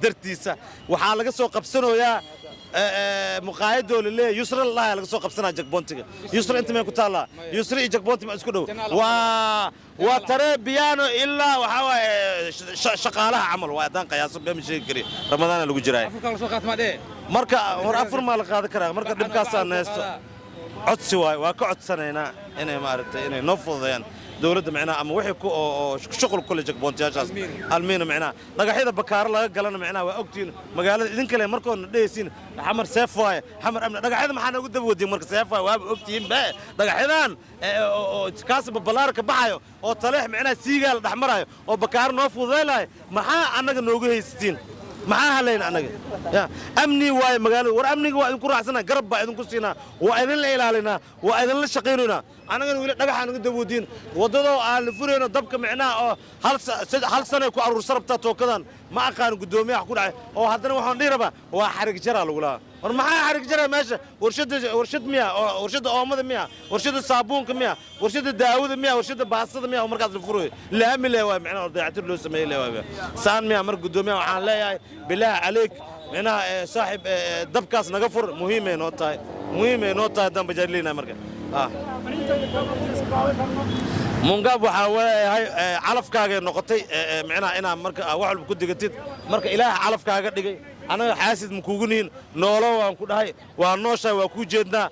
Dartiisa waxaa laga soo qabsanayaa muqaayadoo la leeyahay Yusra la laga soo qabsanaa checkpointiga. Yusra inta may ku taallaa? Yusra iyo checkpointi ma isku dhow? Waa taree biyaano ilaa waxaa waaye shaqaalaha camal waa haddaan qiyaaso, been ma sheegi kari. Ramadaana lagu jiraa. Marka war afur maa la qaadan karaa? Marka dhibkaasaa neesto, codsi waaye, waa ka codsanaynaa inay maaragtay inay noo fududeeyaan dowladda micnaha ama wixii ku oo shuqul ku leh checkpointiyaashaas Almiina. Micnaha dhagaxyada Bakaaro laga galana, micnaha waa ogtihiin magaalada idin kale markoodna dhehaysiin Xamar safe waaye, Xamar amni. Dhagaxyada maxaa noogu daba wadiin? Marka safe waaye waaba ogtihiin be. Dhagaxyadan oo kaasi Babalaar ka baxayo oo Taleex micnaha siigaa la dhex marayo oo Bakaaro noo fududeynaayo, maxaa annaga noogu haysatiin? Maxaa halayna annaga? Ya amni waaye magaalada. War amniga waa idinku raacsana, garab baa idinku siinaa, waa idinla ilaalinaa, waa idinla shaqaynaynaa. Annagana weli dhagaxaa naga daboodiin waddadoo aan la furayno dabka micnaha oo hal sanay ku aruursan rabtaa tookadan. Ma aqaan guddoomiyaha ku dhacay oo haddana waxaan dhihi rabaa waa xarig jaraa lagu lahaa. War maxaa xarig jaraa meesha? Warshadda, warshad miya? Oo warshadda oomada miya? Warshadda saabuunka miya? Warshadda daawada miya? Warshadda baastada miya? Oo markaas la furayo laami leh waay, micnaha oo dayactir loo sameeyey leh waay saan miya? Marka guddoomiyaha waxaan leeyahay, bilaahi calayk, micnaha saaxib, dabkaas naga fur. Muhiimay noo tahay, muhiimay noo tahay haddaan bajaajleynahay. Marka Mungaab waxaa weeyahay calafkaagay noqotay micnaha inaad marka wax walba ku digatid. Marka Ilaaha calafkaaga dhigay, annaga xaasid ma kugu nihin. Noolo waan ku dhahay, waa nooshahay, waa kuu jeednaa.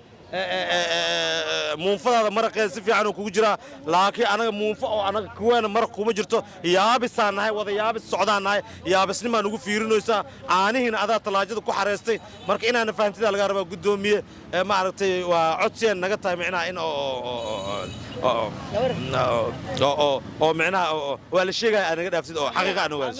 Muunfadaada maraqeeda si fiican uu kugu jiraa, laakiin anaga muunfo oo anaga kuweena maraq kuma jirto. Yaabisaan nahay, wada yaabis socdaan nahay, yaabisnimaa nugu fiirinaysaa. Caanihiina adaa talaajada ku xareystay. Marka inaana fahamtidaa laga rabaa, guddoomiye. Maaragtay, waa codsiyeen naga tahay micnaha in oo micnaha waa la sheegaya aad naga dhaaftid oo xaqiiqa aan ogaadis.